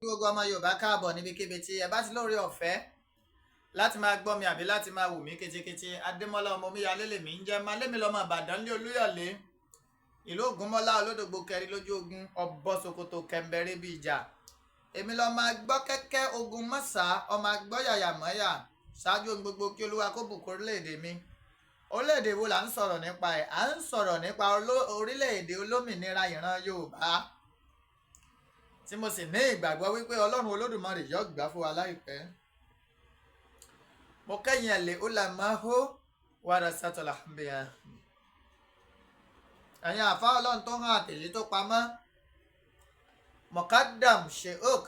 Gbogbo ọmọ Yorùbá káàbọ̀ níbikíbi tí ẹ bá ti lóore ọ̀fẹ́ láti máa gbọ́ mi àbí láti máa wò mí ketekete. Adémọ́lá ọmọ omíyalé lèmi ń jẹ́, Malémi lọ́mọ Ìbàdàn lé Olúyọ̀lé, ìlú Ògúnmọ́lá olódògbò kẹrin lójú ogun, ọbọ̀ Sokoto kẹ̀mbẹ̀rẹ̀ bí ìjà. Èmi lọ́ máa gbọ́ kẹ́kẹ́ ogun mọ́sá, ọmọ agbọ́ yàyà mọ́yà. Ṣáájú ohun gbogbo, kí Olúwa kó bùkún orílẹ̀-èdè mi. Orílẹ̀-èdè wo là ń sọ̀rọ̀ nípa ẹ̀? À ń sọ̀rọ̀ nípa orílẹ̀-èdè olómìnira ìran Yorùbá, tí mo sì ní ìgbàgbọ́ wípé Ọlọ́run Olódùmarè yóò gbà fún wa láìpẹ́. Mo kẹ́yìn ẹ̀lẹ́ ulamahu warasatul anbiya, ẹ̀yin àfa Ọlọ́run tó hàn àtẹ̀yí tó pamọ́, Mọ̀kádàm Sheikh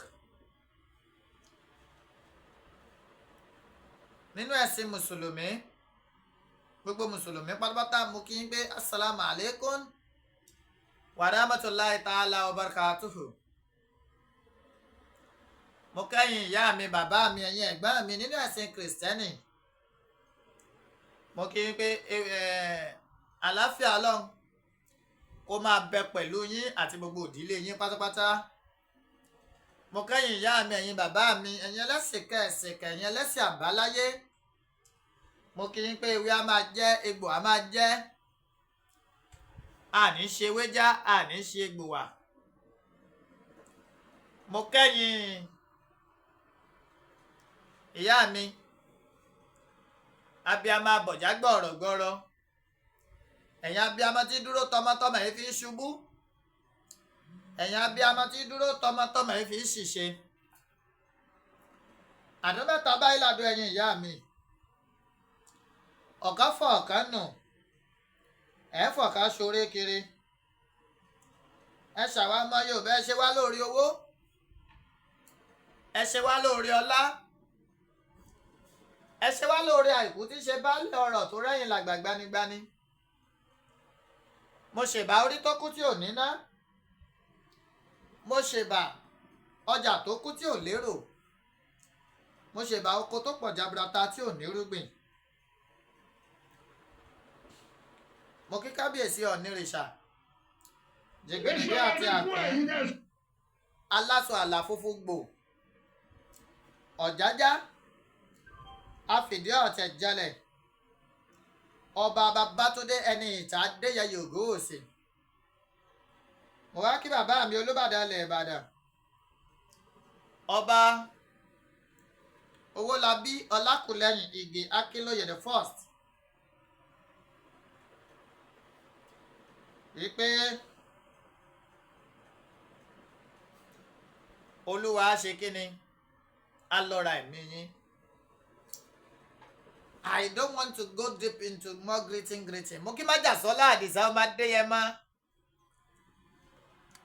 nínú ẹ̀sìn mùsùlùmí, gbogbo mùsùlùmí pátápátá, mú kí n gbé assalamu alaikum wa rahmatullahi ta'ala wa barakatuhu. Mo kẹ́yìn ìyá mi, bàbá mi, ẹ̀yin ẹ̀gbọ́n mi nínú ẹ̀sìn kìrìsìtẹ́nì, mo kí n pé àlàáfíà Ọlọ́run kó máa bẹ pẹ̀lú yín àti gbogbo ìdílé yín pátápátá. Mo kẹ́yìn ìyá mi, ẹ̀yin bàbá mi, ẹ̀yin ẹlẹ́sìn kẹ̀sìnkẹ̀, ẹ̀yin ẹlẹ́sìn àbáláyé, mo kí yín pé ewé á máa jẹ́, egbò á máa jẹ́, àní ṣe ewé já, àní ṣe egbò wà. Mo kẹ́yìn ìyá mi, abiyamọ abọ̀já gbọ̀rọ̀gbọ̀rọ̀, ẹ̀yin abiyamọ tí dúró tọmọtọmọ yìí fi ń ṣubú, ẹ̀yin abiyamọ tí dúró tọmọtọmọ yìí fi ń ṣìṣe. Àdó mẹ́ta báyìí ládùn ẹ̀yin ìyá mi, ọ̀kan fọ̀ ọ̀kan nù, ẹ̀ fọ̀ká ṣoré kiri, ẹ ṣàwa ọmọ Yorùbá, ẹ ṣe wá lórí owó, ẹ ṣe wá lórí ọlá, ẹ ṣe wá lórí àìkú tí ṣe baálé ọrọ̀ tó rẹ́yìn làgbà gbanigbani. Mo ṣèbà orí tó kú tí ò níná, mo ṣèbà ọjà tó kú tí ò lérò, mo ṣèbà oko tó pọ̀ jaburata tí ò nírúgbìn. Mo kí kábíyèsí Ọ̀nìrìṣà jìgbìnìgbì àti àpín, aláṣọ àlà funfun gbò, ọ̀jájá àfìdí ọ̀tẹ̀ jẹlẹ̀, ọba Babátúndé ẹni ìta Adéyẹyè Ògúnwùsì. Mo wá kí bàbá mi Olúbàdàn ilẹ̀ Ìbàdàn, ọba Owólabí Ọlákùlẹ́yìn Ìgè Akínlóye the first, wípé Olúwa ṣe kíni á lọ́ra ẹ̀mí yín. I don't want to go deep into more greeting greeting. Mo kí Májàsọ́lá Àdìsá ọmọ Adéyẹmọ,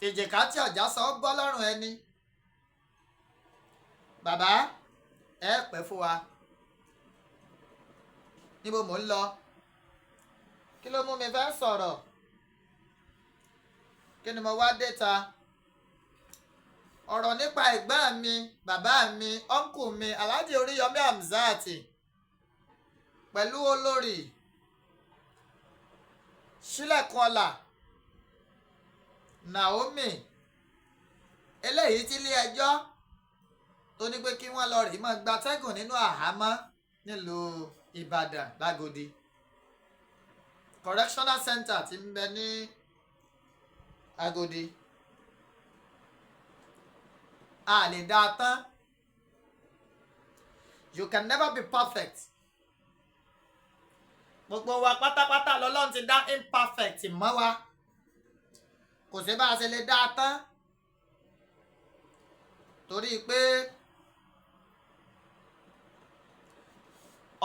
ìjìká tí ọ̀já sọ bọ́ lọ́rùn ẹni. Bàbá ẹ pẹ́ fún wa. Níbo mò ń lọ? Kí ló mú mi fẹ́ sọ̀rọ̀? Kí ni mo wá dé ta? Ọ̀rọ̀ nípa ẹ̀gbọ́n mi, bàbá mi, ọ́nkù mi, Alhaji Oríyọmí Hamzat pẹ̀lú olórí Sílẹ̀kùnọlá Naomi, eléyìí tí ilé ẹjọ́ tó ní pé kí wọ́n lọ rí mọ́ gbatẹ́gùn nínú àhámọ́ nílùú Ìbàdàn lágòdì correctional center tí ń bẹ ní Agodi. A lè dá a tán. You can never be perfect. Gbogbo wa pátápátá lọ́lọ́run ti dá imperfect mọ́ wa, kò sí bá a ṣe lè dá a tán, torí pé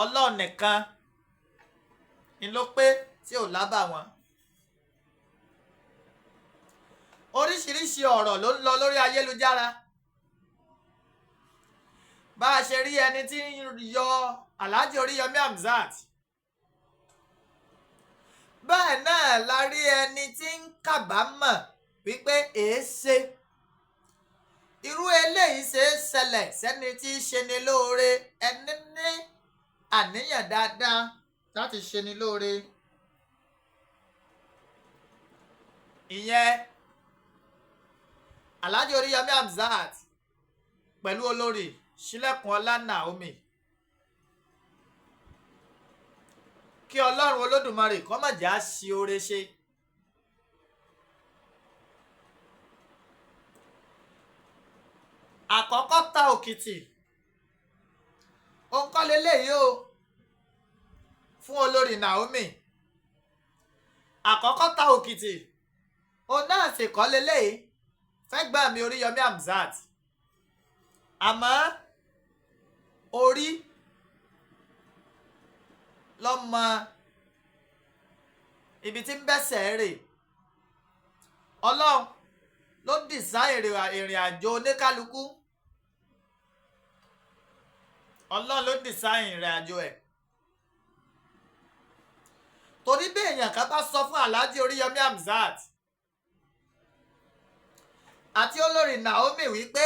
Ọlọ́run nìkan ni ló pé tí ò lábàwọ́n. Oríṣiríṣi ọ̀rọ̀ ló ń lọ lórí ayélujára. Bá a ṣe rí ẹni tí ń yọ Alhaji Oríyọmí Hamzat, bẹ́ẹ̀ náà la rí ẹni tí ń kábàámọ̀ wípé èéṣe irú eléyìí ṣe é ṣẹlẹ̀ sẹ́ni tí í ṣe ni lóore, ẹni ní àníyàn dáadáa láti ṣe ni lóore. Ìyẹn Alhaji Oríyọmí Hamzat Pẹ̀lú olórí Ṣílẹ̀kùnọlá Naomi. Kí Ọlọ́run Olódùmarè kó má jẹ́ á ṣi oore ṣe. Àkọ́kọ́ ta òkìtì òun kọ́ leléyìí o fún olórí Naomi. Àkọ́kọ́ ta òkìtì òun náà sì kọ́ leléyìí fẹ́gbọ́n mi Oríyọmí Hamzat. Àmọ́ orí lọ́mọ ibi tí ń bẹ́sẹ̀ rè. Ọlọ́run ló dìsá ìrìn àjò oníkálukú. Ọlọ́run ló dìsá ìrìn àjò ẹ̀. Torí bí èèyàn kan bá sọ fún Alhaji Oríyọmí Hamzat àti olórí Naomi wípé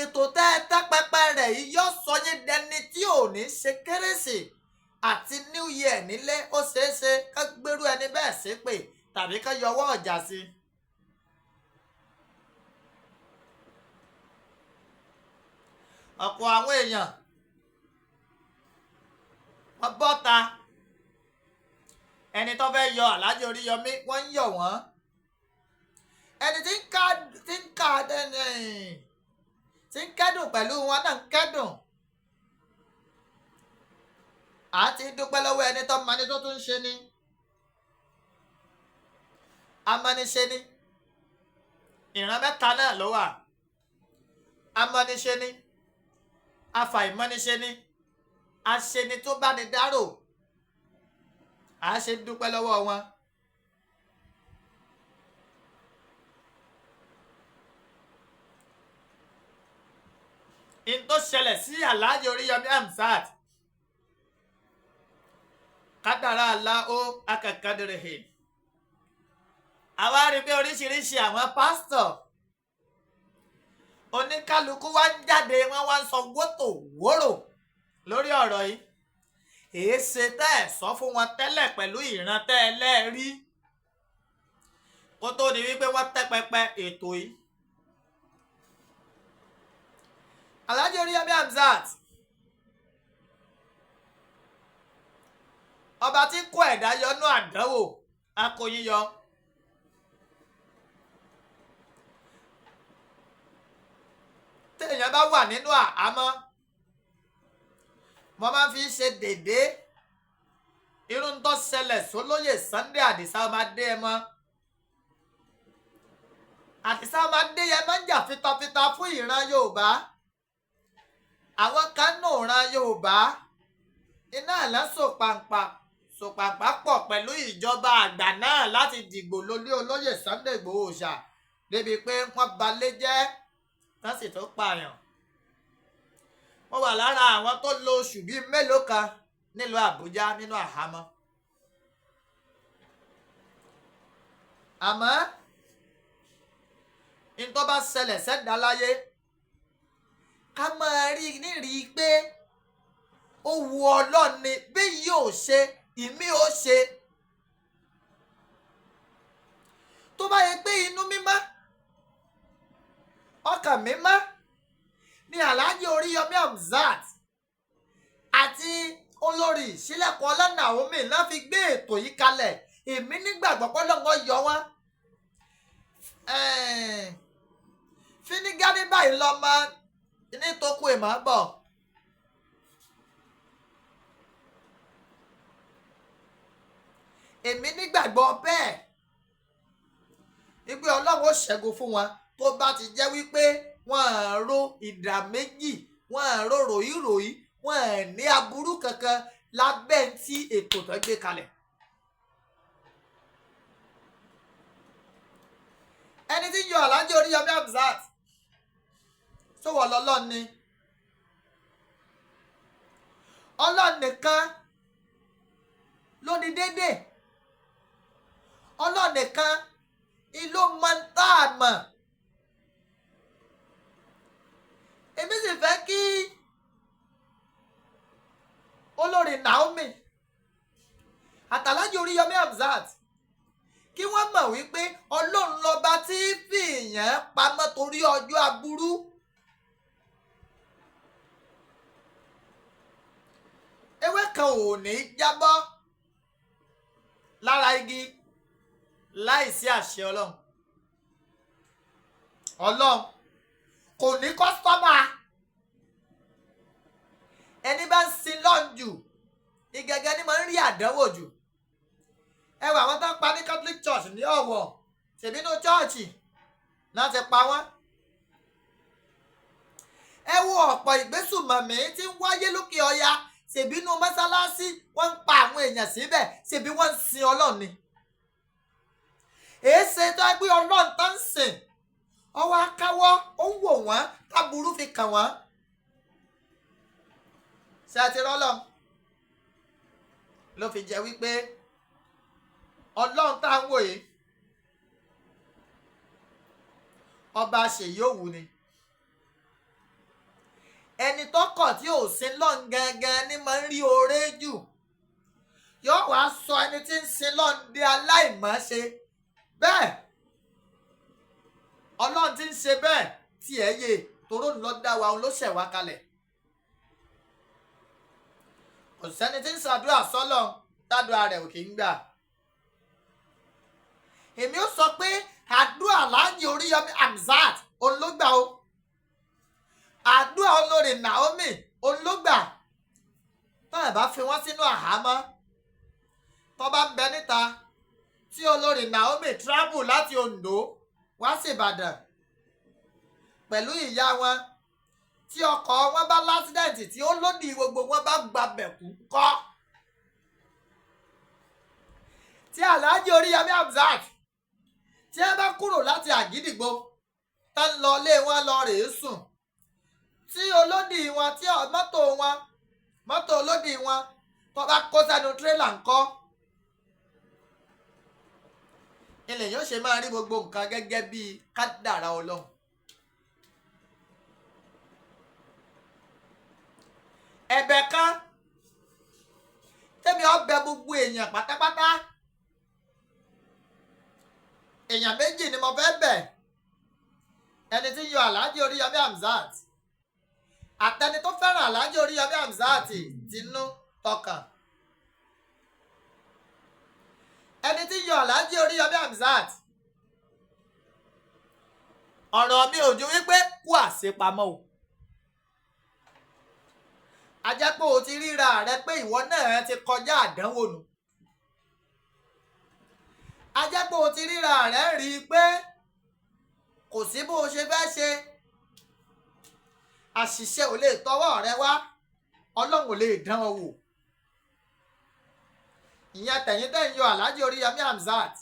ètò tẹ́ ẹ tẹ́ pẹpẹ rẹ̀ yìí yóò sọ yín dẹni tí ò ní ṣe kérésì àti New Year nílé, ó ṣeé ṣe ká gbérú ẹni bẹ́ẹ̀ ṣépè tàbí ká yọwọ́ ọjà sí i. Ọ̀pọ̀ àwọn èèyàn wọ́n bọ́ta, ẹni tó fẹ́ yọ Alhaji Oríyọmí wọ́n ń yọ̀ wọ́n, ẹni tí ń kẹ́dùn pẹ̀lú wọn náà ń kẹ́dùn. À ti dúpẹ́ lọ́wọ́ ẹni tó mani tó tún ṣe ni, amaniṣe ni. Ìran mẹ́ta náà ló wà: amaniṣe ni, afàìmọ́niṣe ni, aṣeni tó bá ní dárò. À ṣe dúpẹ́ lọ́wọ́ wọn. In tó ṣẹlẹ̀ sí Alhaji Oríyọmí Hamzat, kádàrá aláó akàkàdìrìhì. Àwa rí i pé oríṣiríṣi àwọn pásítọ̀ oníkálukú wá ń jáde, wọ́n wá ń sọ wótò wóró lórí ọ̀rọ̀ yìí. Èéṣe tẹ́ ẹ̀ sọ fún wọn tẹ́lẹ̀ pẹ̀lú ìran tẹ́ ẹ lẹ́ẹ̀rí kó tó di wípé wọ́n tẹ́ pẹpẹ ètò yìí. Alhaji Oríyọmí Hamzat, ọba tí kó ẹ̀dá yọnú àdánwò akóyin yọ. Téèyàn bá wà nínú àhámọ́, mo máa ń fi ṣe dédé irun tó ṣẹlẹ̀ sólóyè Sunday Àdìsá ọmọ Adéyẹmọ. Àdìsá ọmọ Adéyẹmọ ń jà fitafita fún ìran Yorùbá. Àwọn kan nù ìran Yorùbá iná àlá sòpàǹpà pọ̀ pẹ̀lú ìjọba àgbà náà láti dìgbò lólé olóyè Sunday Igboho Òòṣà débi pé wọ́n balẹ̀ jẹ́ tán sì tó pààyàn. Wọ́n wà lára àwọn tó lo oṣù bíi mélòó kan nílùú Àbújá nínú àhámọ́. Àmọ́ ní tó bá ṣẹlẹ̀ sẹ́dá láyé, ká máa rí nírìí pé ó wu Ọlọ́run ni, bí yóò ṣe ìmí ó ṣe. Tó bá yẹ pé inú mímọ́ ọkàn mímọ́ ni Alhaji Oríyọmí Hamzat àti olórí Ṣílẹ̀kùnọlá Naomi náà fi gbé ètò yìí kalẹ̀, èmi nígbàgbọ́ pọ́lọ́ngọ́ yọ wọ́n. Fínígá ní báyìí lọ́mọ ní tókù ìmọ̀ bọ̀. Èmi nígbàgbọ́ bẹ́ẹ̀ wípé Ọlọ́run ó ṣẹ́gun fún wọn tó bá ti jẹ́ wípé wọ́n á ro ìdá méjì, wọ́n á ro ròyìnròyìn, wọ́n á ní aburú kankan lábẹ́ tí ètò tó gbé kalẹ̀. Ẹni tí ń yọ Alhaji Oríyọmí Hamzat sówọ́ lọ́lọ́run ni, Ọlọ́run nìkan ló ní déédéé, Ọlọ́run nìkan ìlú mọ̀ ń tá a mọ̀. Èmi sì fẹ́ kí olórí Naomi àtàlájì Oríyọmí Hamzat kí wọ́n mọ̀ wípé Ọlọ́run lọ́ba tí fìyàn pamọ́ torí ọjọ́ aburú. Ewé kan ò ní jábọ́ lára igi láìsí àṣẹ Ọlọ́run. Ọlọ́run kò ní kọ́sítọ́mà. Ẹni bá ń sin lọ́n jù ìgẹ̀gẹ̀ ni máa ń rí àdánwò jù. Ẹ wà àwọn tó ń pa ní Catholic Church ní Ọ̀wọ̀, tèmínú chọ́ọ̀chì náà ti pa wọ́n. Ẹ wo ọ̀pọ̀ ìgbésùmọ̀mí tí ń wáyé lókè ọya, ṣèbínú mọ́sálásí wọ́n ń pa àwọn èèyàn síbẹ̀, ṣèbí wọ́n ń sin Ọlọ́run ni. Èéṣe tó ẹ pé Ọlọ́run tó ń sìn ọwọ́ akáwọ́ ó ń wò wọ́n táburú fi kàn wọ́n. Ṣé ẹ ti rọ́lọ́ ló fi jẹ́ wípé Ọlọ́run tá à ń wò yìí ọba ṣèyí òwú ni. Ẹni tó kọ̀ tí ò sin lọ́n gangan ni máa ń rí oore jù. Yóò wá sọ ẹni tí ń sin lọ́n di aláìmọ̀ọ́ṣe. Bẹ́ẹ̀ Ọlọ́run ti ń ṣe bẹ́ẹ̀ tí ẹ yé toró ń lọ dá wa, òun ló ṣẹ̀ wá kalẹ̀. Kò sẹ́ni tí ń ṣàdúrà sọ́lọ̀ tádùá rẹ̀ ò kì í gbà. Èmi ó sọ pé àdúrà Alhaji Oríyọmí Hamzat òun ló gbà o. Àdúrà olórí Naomi òun ló gbà. Tó ẹ̀ bá fi wọ́n sínú àhámọ́, tó bá ń bẹ níta tí olórí Naomi travel láti Ondo wá sí Ìbàdàn pẹ̀lú ìyá wọn, tí ọkọ̀ wọn bá lásídẹ̀ǹtì tí ó lòdì gbogbo wọn bá gba bẹ̀kú kọ́. Tí Alhaji Oríyọmí Hamzat tí ẹ bá kúrò láti Àgídìgbo tá ń lọ ilé wọn lọ rèé sùn, tí olódì wọn tí mọ́tò wọn mọ́tò olódì wọn tó bá kó sẹ́nu tírélà ńkọ́. Ilẹ̀ yóò ṣe máa rí gbogbo nǹkan gẹ́gẹ́ bí kádàrá Ọlọ́run. Ẹ̀bẹ̀ kan tẹ́mi ó bẹ̀ gbogbo èèyàn pátápátá. Èèyàn méjì ni mo fẹ́ bẹ̀. Ẹni tí ń yọ Alhaji Oríyọmí Hamzat àtẹni tó fẹ́ràn Alhaji Oríyọmí Hamzat tinú tọkàn. Ẹni tí ń yọ Alhaji Oríyọmí Hamzat, ọ̀rọ̀ mi ò ju wípé kú àṣepamọ́ o. A jẹ́ pé o ti ríra rẹ pé ìwọ náà ti kọjá àdánwò nù. A jẹ́ pé o ti ríra rẹ rí i pé kò sí bó o ṣe fẹ́ ṣe. Àṣìṣe ò lè tọwọ́ rẹ wá, Ọlọ́run ò lè dán ọ wò. Ìyẹn tẹ̀yìn tẹ̀yìn yọ Alhaji Oríyọmí Hamzat.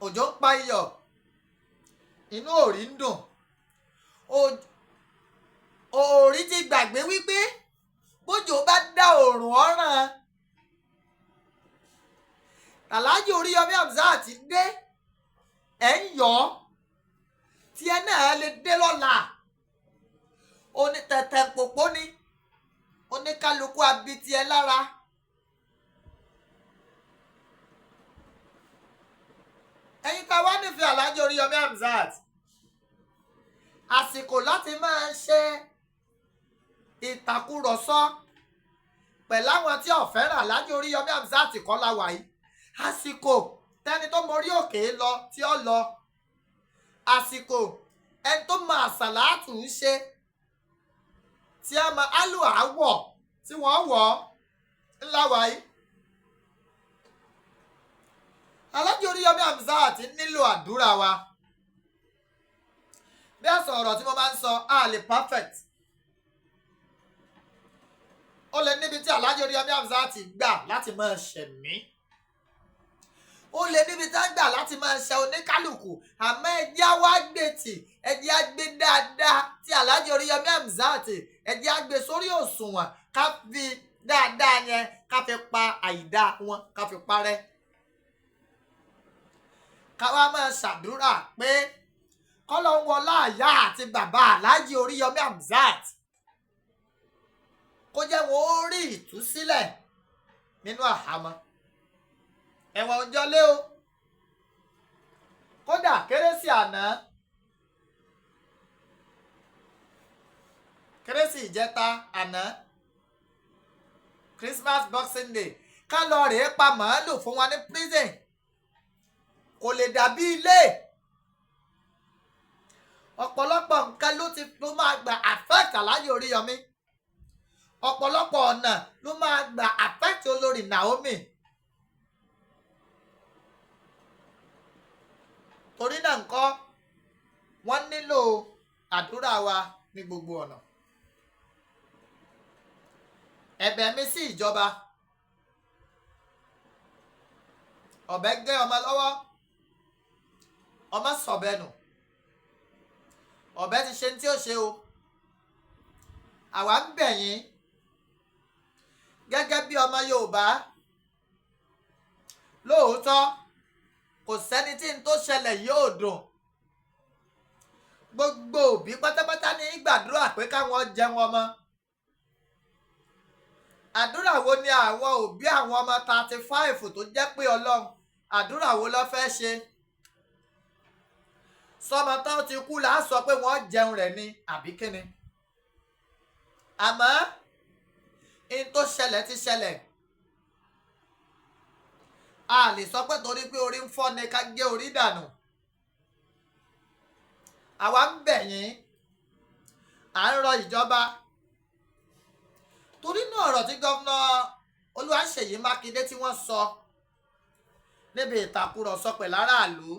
Òjò ń pa iyọ̀, inú òrì ń dùn. Òòrì ti gbàgbé wípé bójò bá dá òòrùn ọ̀ràn. Alhaji Oríyọmí Hamzat dé, ẹ̀ ń yọ̀ ọ́, tí ẹ náà lè dé lọ́la. Oní tẹ̀tẹ̀ pòpó ni, oníkálukú abiti ẹ lára. Ẹ̀yin tá a wá nífẹ̀ẹ́ Alhaji Oríyọmí Hamzat, àsìkò láti máa ṣe ìtàkùrọ̀sọ pẹ̀lú àwọn tí ò fẹ́ràn Alhaji Oríyọmí Hamzat kọ́ la wà yìí. Àsìkò tẹni tó mọ orí òkè lọ tí ó lọ. Àsìkò ẹni tó mọ àsàlátù ń ṣe tí a mọ àlùhà wọ̀ tí wọ́n wọ̀ ńlá wà yìí. Alhaji Oríyọmí Hamzat nílò àdúrà wa. Bí a sọ ọ̀rọ̀ tí mo máa ń sọ, a lè perfect. Ó lè níbi tí Alhaji Oríyọmí Hamzat gbà láti máa ṣẹ̀mí. Ó lè níbi tí a gbà láti máa ṣe oníkálukú. Àmọ́ ẹjẹ́ á wá gbé tì, ẹjẹ́ á gbé dáadáa tí Alhaji Oríyọmí Hamzat, ẹjẹ́ á gbé sórí òṣùwọ̀n ká fi dáadáa yẹn ká fi pa àìdá wọn ká fi parẹ́. Ká wá máa ṣàdúrà pé kọ́lọ́ ń wọlá àyà àti bàbá Alhaji Oríyọmí Hamzat kó jẹ́ wọn ó rí ìtúsílẹ̀ nínú àhámọ́. Ẹ̀wọ̀n òjọ́ lé o. Kódà kérésì àná, ìjẹta àná, Christmas, Boxing Day, ká lọ rèé pa màálù fún wọn ní prison, kò lè dàbí ilé. Ọ̀pọ̀lọpọ̀ nǹkan ló ti ló máa gbà affect Alhaji Oríyọmí, ọ̀pọ̀lọpọ̀ ọ̀nà ló máa gbà affect olórí Naomi. Torí náà ńkọ́, wọ́n nílò àdúrà wa ní gbogbo ọ̀nà. Ẹ̀bẹ̀ mi sí ìjọba, ọ̀bẹ gé ọmọ lọ́wọ́, ọmọ sọ̀bẹ nù, ọ̀bẹ ti ṣe ní tí ó ṣe o. Àwa ń bẹ̀ yín gẹ́gẹ́ bí ọmọ Yorùbá. Lóòótọ́, kò sẹ́ni tí n tó ṣẹlẹ̀ yóò dùn. Gbogbo òbí pátápátá ní gbàdúrà pé káwọn jẹun ọmọ. Àdúrà wo ni àwọn òbí àwọn ọmọ 35 tó jẹ́ pé Ọlọ́run, àdúrà wo ló fẹ́ ṣe? Sọmọ tán ti kú là á sọ pé wọ́n jẹun rẹ̀ ni àbí kíni? Àmọ́ n tó ṣẹlẹ̀ ti ṣẹlẹ̀. A lè sọ pé torí pé orí ń fọ́ ni ká gé orí dànù. Àwa ń bẹ̀ yín, à ń rọ ìjọba, torí náà ọ̀rọ̀ tí gómìnà Olúwaṣèyí Mákindé tí wọ́n sọ níbi ìtàkùrọ̀sọ pẹ̀lú aráàlú,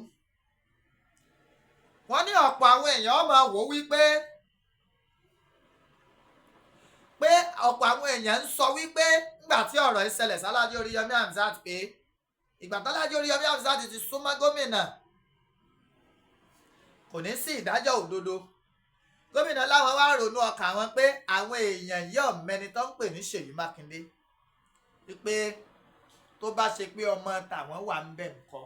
wọ́n ní ọ̀pọ̀ àwọn èèyàn máa wò wípé pé ọ̀pọ̀ àwọn èèyàn ń sọ wípé nígbà tí ọ̀rọ̀ yìí ṣẹlẹ̀ sálájú Oríyọmí Hamzat, pé ìgbà tálájú Oríyọmí Hamzat ti súnmọ́ gómìnà, kò ní sí ìdájọ́ òdodo. Gómìnà láwọn wá ronú ọkàn àwọn pé àwọn èèyàn yóò mẹni tó ń pè ní Ṣèyí Mákindé, wípé tó bá ṣe pé ọmọ tàwọn wà ń bẹ̀ ńkọ́.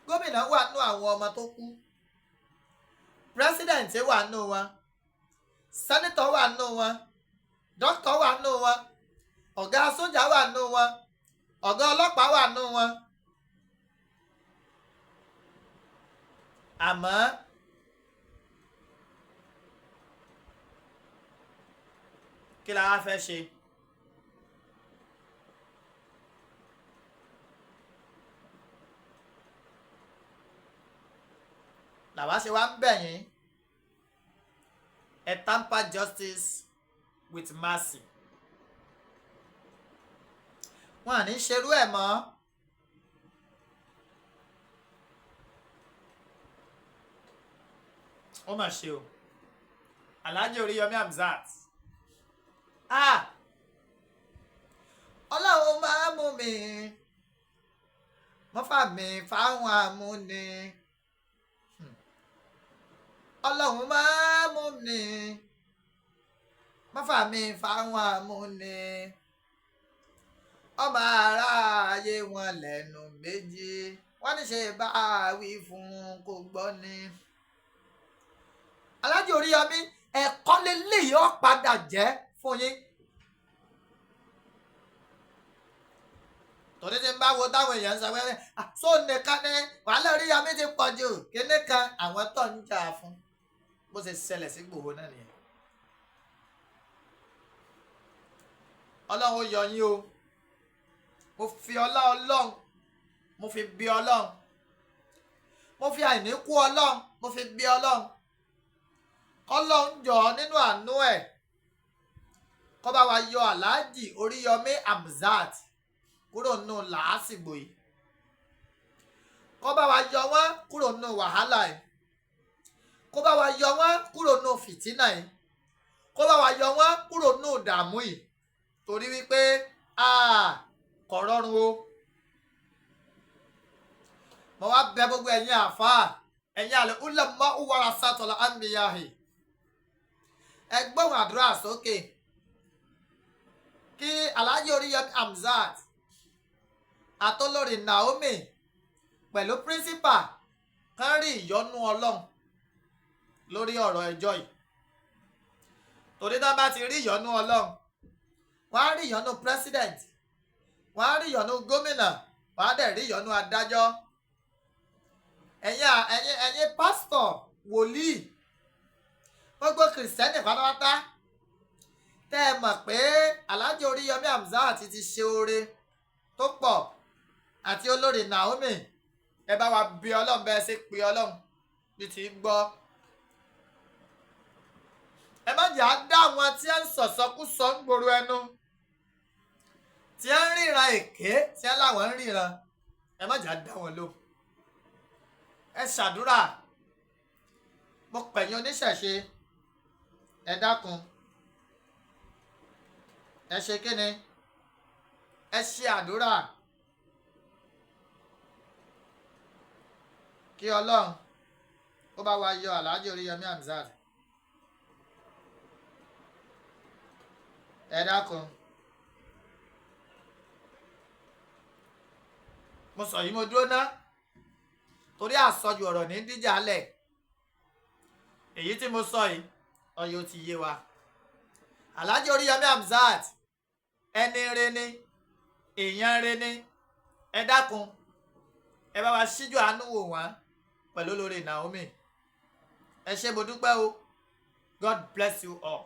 Gómìnà wà nú àwọn ọmọ tó kú, president wà nú wọn, senator wà nú wọn, dókítà wà nú wọn, ọ̀gá sójà wà nú wọn, ọ̀gá ọlọ́pàá wà nú wọn. Àmọ́ kí la wá fẹ́ ṣe? Làwa ṣe wá ń bẹ̀ yín, ẹ temper justice with mercy. Wọn à ní ṣerú ẹ̀ mọ́. Ó mà ṣe o, Alhaji Oríyọmí Hamzat, ah, Ọlọ́run máa mú mi mọ́fà mi fáwọn amúni. Ọlọ́run máa mú mi mọ́fà mi fáwọn amúni. Ọmọ aráàyè wọn lẹ́nu méjì, wọ́n ní ṣe bá a wí fún kò gbọ́ ni. Alhaji Oríyọmí, ẹ̀kọ́ lélẹ́yìí ó padà jẹ́ fún yín. Torí tí ń bá wo táwọn èèyàn ń sọ pé só nìkan ni wàhálà Oríyọmí ti pọ̀ jù, kíní kan àwọn tó ń jà fún, bó ṣe ṣẹlẹ̀ sí Ìgbòho náà nìyẹn. Ọlọ́run ó yọ yín o. Mo fi ọlá Ọlọ́run, mo fi bí Ọlọ́run, mo fi àìníkú Ọlọ́run, mo fi bí Ọlọ́run. Ọlọ́run jọ nínú àánú ẹ̀ kó bá wa yọ Alhaji Oríyọmí Hamzat kúrò nínú làásìgbò yìí, kó bá wa yọ wọ́n kúrò nínú wàhálà yìí, kó bá wa yọ wọ́n kúrò nínú fìtínà yìí, kó bá wa yọ wọ́n kúrò nínú ìdààmú yìí, torí wípé kò rọrùn o. Mo wá bẹ̀ gbogbo ẹ̀yin àfáà, ẹ̀yin àlẹ́ ulama warasatul anbiyahi, ẹ gbóhùn àdúrà sókè kí Alhaji Oríyọmí Hamzat àtolórí Naomi pẹ̀lú principal kan rí ìyọ́nú Ọlọ́run lórí ọ̀rọ̀ ẹjọ́ yìí. Torí tá bá ti rí ìyọ́nú Ọlọ́run, wọ́n á rí ìyọ́nú president, wọ́n á rí ìyọ́nú gómìnà, wọ́n á dẹ̀ rí ìyọ́nú adájọ́. Ẹ̀yin pásítọ̀, wòlíì, Gbogbo Kìrìsìtẹ́nì pátápátá tẹ́ ẹ mọ̀ pé Alhaji Oríyọmí Hamzat ti ṣe oore tó pọ̀ àti olórí Naomi, ẹ bá wa bí Ọlọ́run bẹ́ẹ̀ ṣe pé Ọlọ́run bí ti gbọ́. Ẹ má jà á dá àwọn tí ẹ ń sọ̀sọ́kúsọ ń gbòòrò ẹnu, tí ẹ ń ríran èké, tí ẹ láwọn ń ríran, ẹ má jà á dá wọn lóhùn. Ẹ ṣàdúrà. Mo pẹ̀yìn oníṣẹ̀ṣe, ẹ dákun, ẹ ṣe kíni, ẹ ṣe àdúrà kí Ọlọ́run ó bá wa yọ Alhaji Oríyọmí Hamzat. Ẹ dákun, mo sọ yìí, mo dúró ná, torí àsọjù ọ̀rọ̀ ní díjà lẹ̀. Èyí tí mo sọ yìí, ọyọ ti yé wa. Alhaji Oríyọmí Hamzat, ẹni re ni, èèyàn re ni. Ẹ dákun, ẹ bá wa ṣíjú àánú wò wọ́n pẹ̀lú olórí Naomi. Ẹ ṣé, mo dúpẹ́ o. God bless you all.